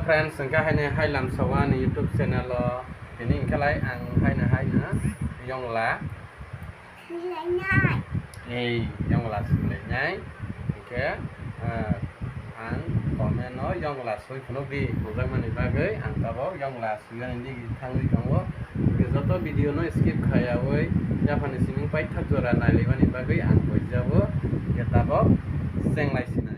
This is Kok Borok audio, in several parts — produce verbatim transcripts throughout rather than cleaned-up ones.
Friends, hwnkhe haino hai lamsao ani YouTube channel o, tini hwnkhe lai ang haino haino yongla. Swlainai. Ei, yongla swlainai. Hwnkhe, ah, ang comment o yongla swi phunukdi, bujakmani bagwi ang tabok yongla swiyani digi thangwi tongo. Hwnkhe joto video no skip khaiyawi yaphani siming paithak jora nailaimani bagwi ang poijabo, hwnkhe tabok chenglai sinai.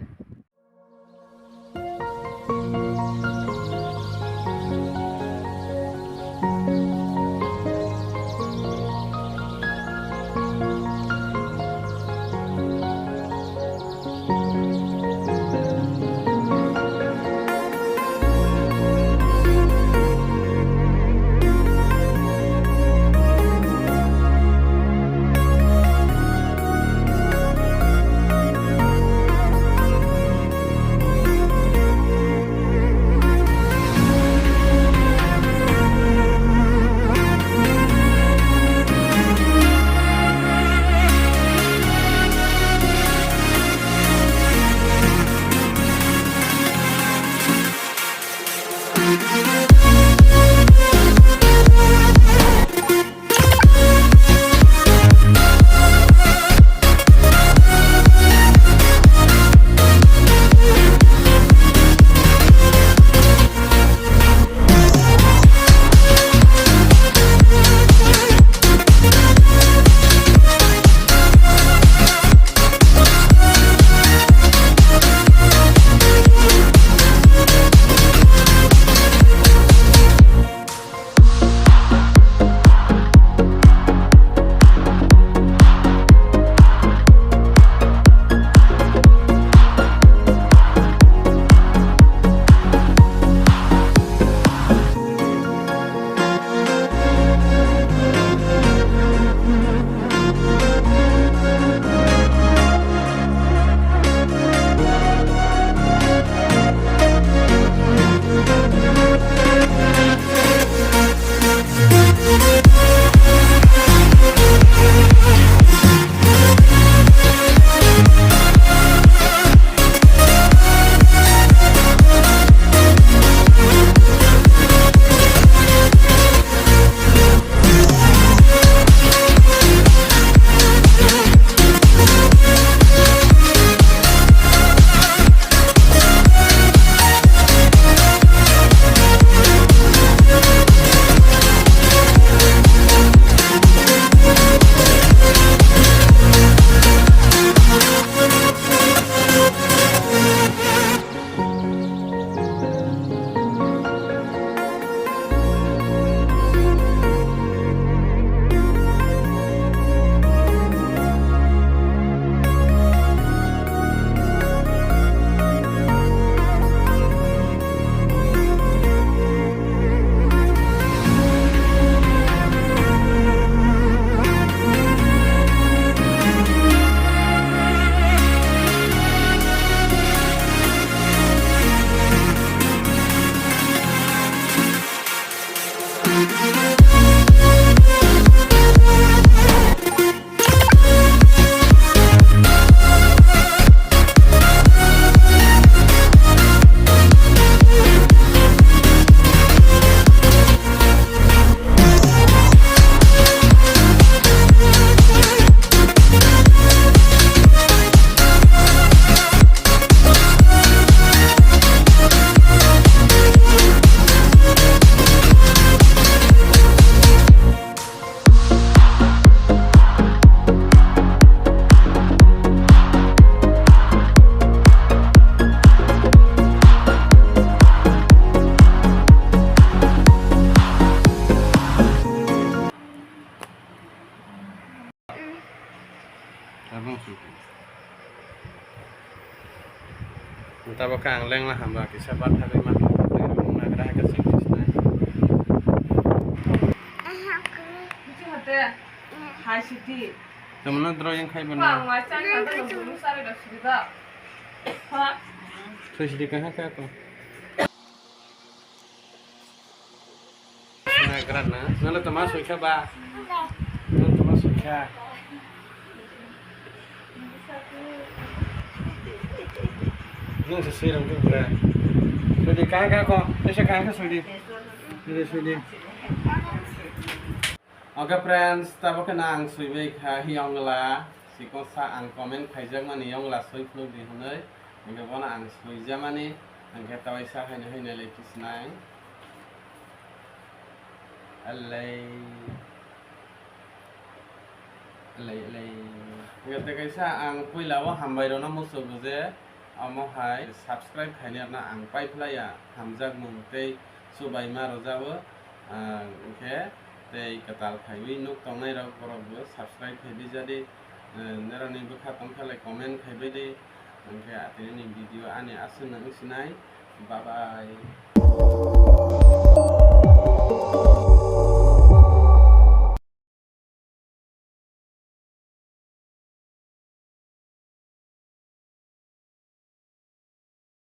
Tabok khe ang lengla hamba kisa bathagwi ma nagra hai khe sing sisnai. Hai siti. Tamo no drawing khai bana. Thwi sidi kaha kha to. Nagra na. Nalo tama soi kha ba. Nalo tama soi kha. Nung se soi rang tu bra. Sudi kha kha ko, tesa kha kha sudi. Sudi, sudi. Okay friends, tabuk khe na ang suibai kha yongla. Sikon sa ang comment khaijakmani yongla sui phunuk di hwnwi. Hwnkhe bono ang suijamani. Hwnkhe tawaisa haino haino le kisnai. Alai. Alai, alai. Hwnkhe tei kaisa ang puila o hambai rokno muchungo je omo hai subscribe khainai rokno ang paiphlaiya, hamjakmung tei chubaima rwjago. Ah, hwnkhe tei kwtal khaiwi nuk tongnai rok borok bo subscribe khaiwi jadi, eh, norokni bwkha tongkha lai comment khaibai di. Hwnkhe atini video ani aswk nang sinai. Bye bye.